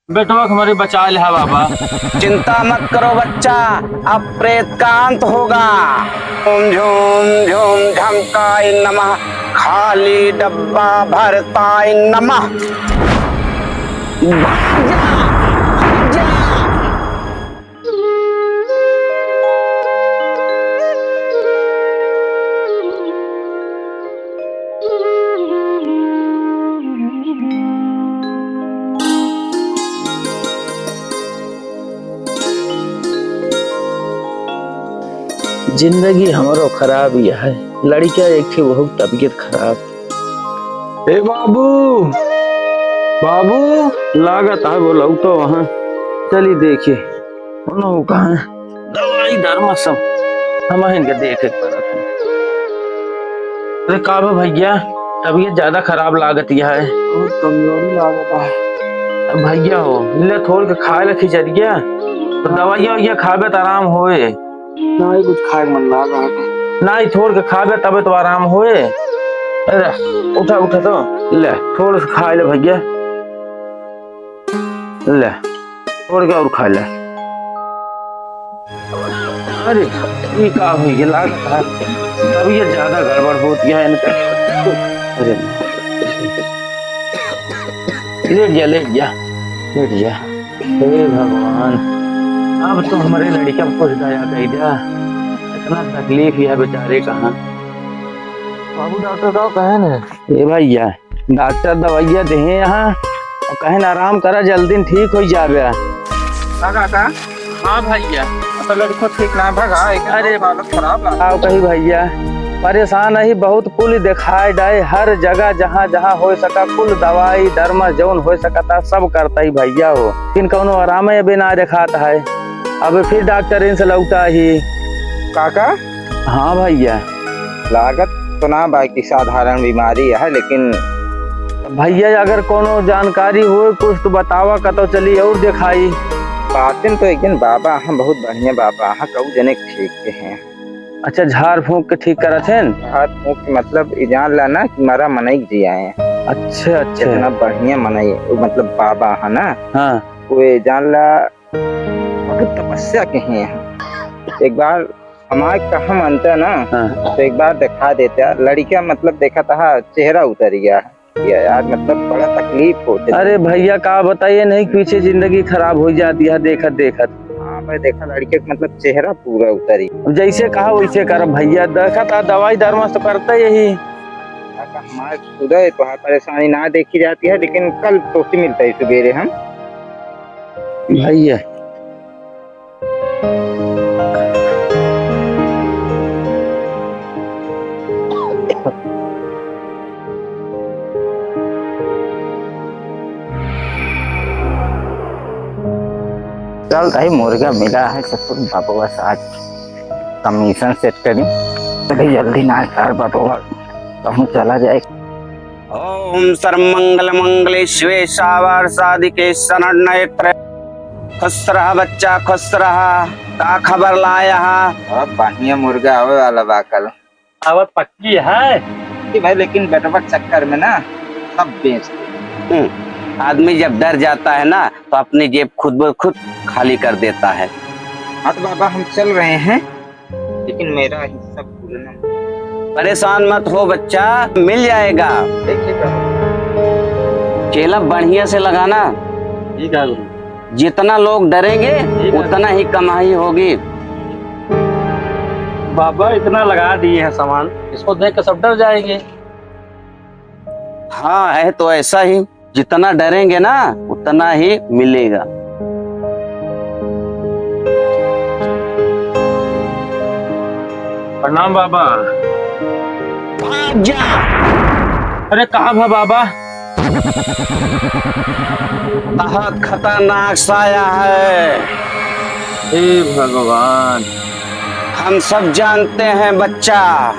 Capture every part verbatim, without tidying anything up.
बेटवा के हमरे बचा लिहा बाबा। चिंता मत करो बच्चा, अब प्रेत का अंत होगा। ओम झूम झूम झमकाय नमः, खाली डब्बा भरताय नमः। भाग जा, भाग जा। जिंदगी हमरो खराब ही है। लड़िका एक ठे बहुत तबीयत खराब। ए बाबू, बाबू, लागत है बोलौत है। चली देखी, उन्हों कहाँ दवाई दरमा सब हम इनके देखे के पड़त है। अरे का बा भैया, तबीयत ज्यादा खराब लागत है। बहुत कमजोरी लागत है। अब भैया हो, ले थोड़ के खाए ला खिचड़िया, तो दवाइया वइया खाबे तो आराम होए। नाही, कुछ खाए के मन ना कहत। नाही, थोड़ के खाबे तबे तो आराम होए। अरे, उठा, उठा तो, ले, थोड़ से खाए ले भैया, ले, थोड़ के और खाए ले। अरे, ये का हो गया? लागत है तबीयत ज्यादा गड़बड़ होत है इनका। अरे, लेट जा, लेट जा, लेट जा। हे भगवान, अब तो हमरे लड़िका पर कुछ दया कइ द्या। इतना तकलीफ है बेचारे का। बाबू, डॉक्टर का कहे न? ए भैया, डॉक्टर दवाइया देहे यहाँ और कहे न आराम करा, जल्दी ठीक होइ जाबे। का, का, का? हाँ भैया। तो लड़को ठीक ना भगा, एक अरे, हालत खराब लगा। का कही भैया, परेशान ही बहुत, कुल देखाए डाए, हर जगह जहाँ जहाँ होइ सका, कुल दवाई दरमा जौन होइ सकता, सब करता ही भैया हो, लेकिन कौनो आराम अबे ना देखात है। अब फिर डॉक्टर इनसे लौटा ही। काका? हाँ भैया। लागत तो ना बा कि साधारण बीमारी है, लेकिन भैया अगर कौनो जानकारी होए कुछ तो बतावा, कतौ चली और देखाई। बातें तो एक दिन बाबा हैं, बहुत बढ़िया बाबा हैं, कहू जने ठीक के हैं। अच्छा, झाड़ फूंक के ठीक करत हैं? झाड़ फूंक के मतलब ई जान ला ना कि मरा मनई जियाए। अच्छा, अच्छा। इतना बढ़िया मनई, वो मतलब बाबा है ना, हाँ। वो ये जान ला बहुत तपस्या के हैं। एक बार हमारे कहा मानता ना, हाँ। तो एक बार दिखा देता। लड़िका मतलब देखा था, चेहरा उतर गया है। या यार, मतलब बड़ा तकलीफ होते। अरे भैया, का बताइए, नहीं पीछे जिंदगी खराब हो जाती है देखत देखत। हाँ भाई, देखा लड़के का मतलब चेहरा पूरा उतरी। जैसे कहा वैसे करब भैया, देखा था दवाई दरमा तो करता यही। काका, हमारे खुदा है, तो परेशानी ना देखी जाती है, लेकिन कल तो से मिलता है सुबेरे हम। भैया, चल भाई, मुर्गा मिला है, चतुर बाबुआ से आज commission set करी। चलिए जल्दी ना यार बाबुआ, कहूँ चला जाए। ओम सर्वमंगल मंगले शिवे सावर साधिके शरण नेत्र। खुश रहा बच्चा, खुश रहा। का खबर लाया हा? बहुत बढ़िया मुर्गा आवे वाला बा कल। आवत पक्की है। कि भाई, लेकिन बेटवा के चक्कर में ना सब बेच दे। हम्म, आदमी जब डर जाता है ना, तो अपनी जेब खुद ब खुद खाली कर देता है। हाँ तो बाबा, हम चल रहे हैं, लेकिन मेरा हिस्सा भूलना मत। परेशान मत हो बच्चा, मिल जाएगा। ठीक है बाबा। चेला बढ़िया से लगाना। ठीक है गुरु। जितना लोग डरेंगे, ठीक है। उतना ही कमाई होगी। बाबा, इतना लगा दिए हैं सामान, इसको देख के सब डर जाएंगे। हाँ, है तो ऐसा ही, जितना डरेंगे ना, उतना ही मिलेगा। प्रणाम बाबा। भाग जा। अरे, कहाँ भा बाबा? बहुत खतरनाक साया है। हे भगवान। हम सब जानते हैं बच्चा,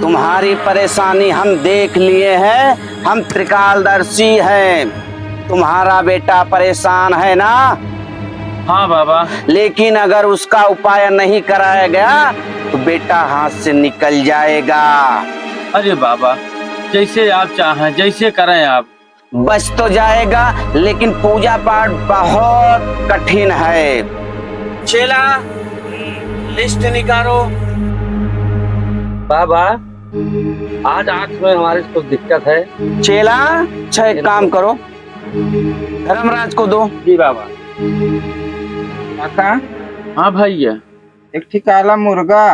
तुम्हारी परेशानी हम देख लिए हैं, हम त्रिकालदर्शी हैं। तुम्हारा बेटा परेशान है ना? हाँ बाबा। लेकिन अगर उसका उपाय नहीं कराया गया तो बेटा हाथ से निकल जाएगा। अरे बाबा, जैसे आप चाहें, जैसे करें आप। बच तो जाएगा, लेकिन पूजा पाठ बहुत कठिन है। चेला, लिस्ट निकालो। बाबा, आज आँख में हमारे कुछ दिक्कत है। चेला, अच्छा एक काम करो, धर्मराज को दो। जी बाबा। काका। हाँ भैया। एक ठे काला मुर्गा,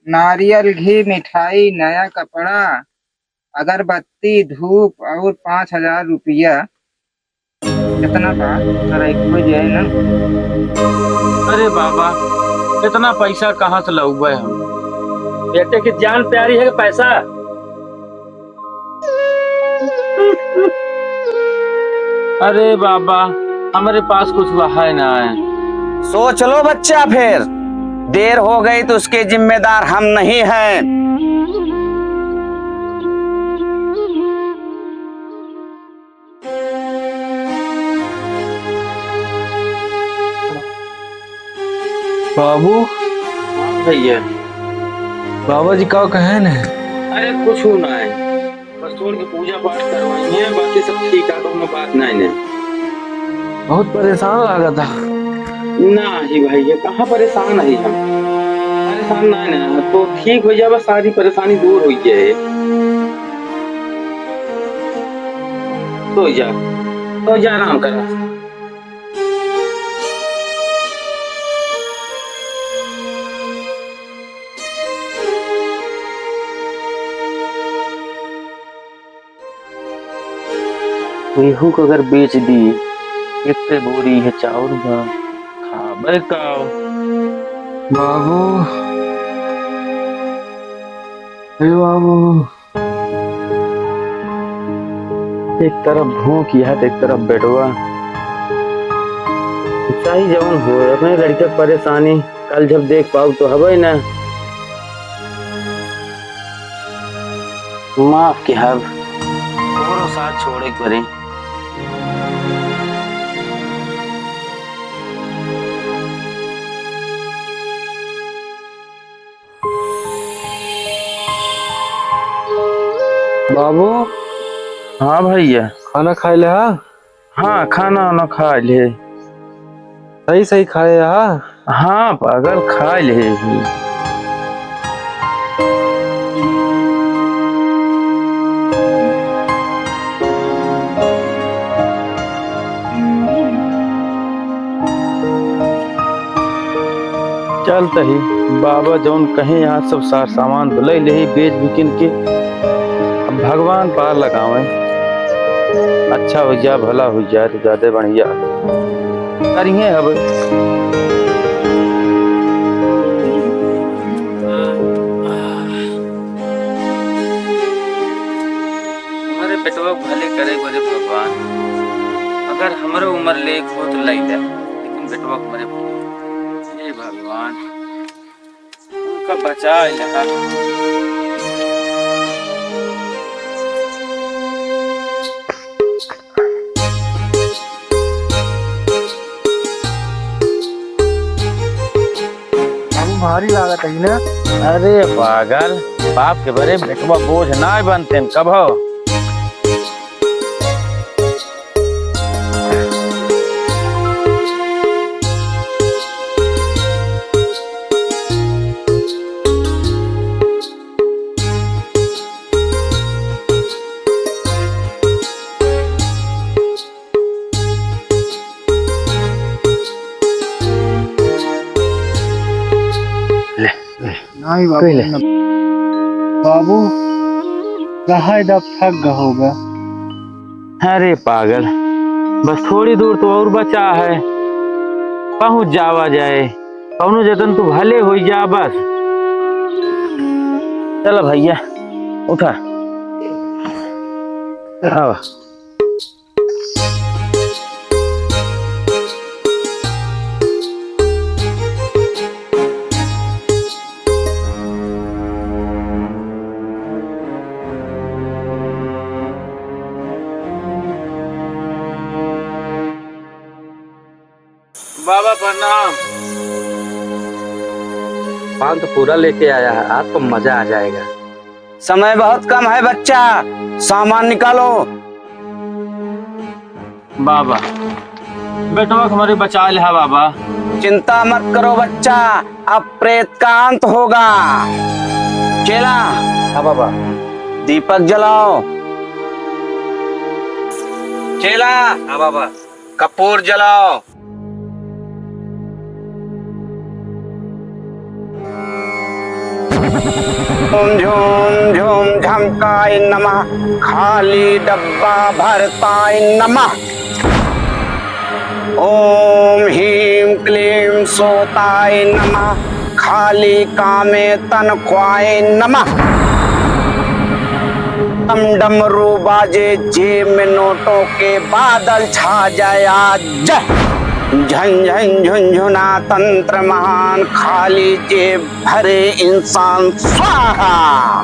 नारियल, घी, मिठाई, नया कपड़ा, अगरबत्ती, धूप और पाँच हजार रुपया। कितना बा? जरा एक कोई जाए ना। अरे बाबा, इतना पैसा कहाँ से लउबे हम? बेटे की जान प्यारी है कि पैसा? अरे बाबा, हमरे पास कुछ बा है ना है। सोच लो बच्चा, फिर देर हो गई तो उसके जिम्मेदार हम नहीं हैं। बाबू। हाँ भैया। बाबा जी का कहे न? अरे कुछ ना है, बस थोड़ी पूजा पाठ करवाई है, बाकी सब ठीक है, कौनो बात नहीं है। बहुत परेशान लागत है। ना ही भैया, कहाँ परेशान है हम? परेशान ना है ना, तो ठीक हो जाए, बस सारी परेशानी दूर हो जाए। सो जा, सो जा, आराम करा। गेहूं को अगर बेच दी, एक पे बोरी है चाउर बा, खाबे का? बाबू, हे बाबू। एक तरफ भूख यहत, एक तरफ बेटवा। चाहे जवन हो, अपने लड़के के परेशानी कल जब देख पाऊ तो हबे ना। माफ किहब, तोरो साथ छोड़े के परे। बाबू। हाँ भैया। खाना खाए ले हा? हाँ, खाना वाना खाए ले। सही सही खाए हा? हाँ पागल, खाए ले ही। चल तही, बाबा जौन कहे यहाँ सब सार सामान बुलाई लेही, बेच बिकिन के। अब भगवान पार लगावे, अच्छा हो जा, भला हो जा, तो ज्यादा बढ़िया करिए अब। हमारे बेटवा के भले करे बरे भगवान, अगर हमरे उम्र ले एक हो तो लई ले, लेकिन बेटवा के मरे भले। हे भगवान, उनका बचा इलाका। बाबू भारी लागत है ना? अरे पागल, बाप के बरे बेटवा बोझ ना बनते कभो। ले। नहीं बाबू, कोई ले। न-, बाबू, रहा है, अब थक गए होगा। अरे पागल, बस थोड़ी दूर तो और बचा है, पहुंच जावा जाए, कौनो जतन तू भले हो जा बस। चला भैया, उठा, आवा। बाबा प्रणाम। पान तो पूरा लेके आया है, आज तो मजा आ जाएगा। समय बहुत कम है बच्चा, सामान निकालो। बाबा, बेटवा के हमरे बचा लिहा बाबा। चिंता मत करो बच्चा, अब प्रेत का अंत होगा। चेला, हाँ बाबा। दीपक जलाओ। चेला, हाँ बाबा। कपूर जलाओ। ओम झूम झूम झमकाय नमः, खाली डब्बा भरताय नमः। ओम ह्रीं क्लीं सोताय नमः, खाली कामे तनख्वाय नमः। डम डमरू बाजे, जेब में नोटों के बादल छा जाए आज। जय। झन झन झुनझुना तंत्र महान, खाली जेब भरे इंसान स्वाहा।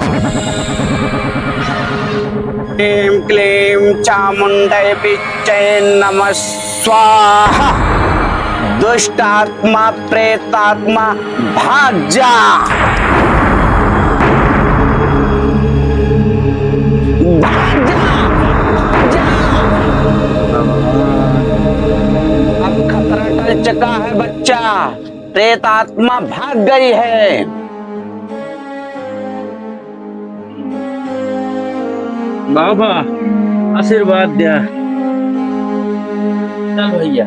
क्लीं क्लीं चामुंडय विच्चय नमः स्वाहा। दुष्ट आत्मा, प्रेत आत्मा, भाग जा। भाग जा, भाग जा। अब खतरा टल चुका है बच्चा, प्रेत आत्मा भाग गई है। बाबा, आशीर्वाद द्या। चल भैया।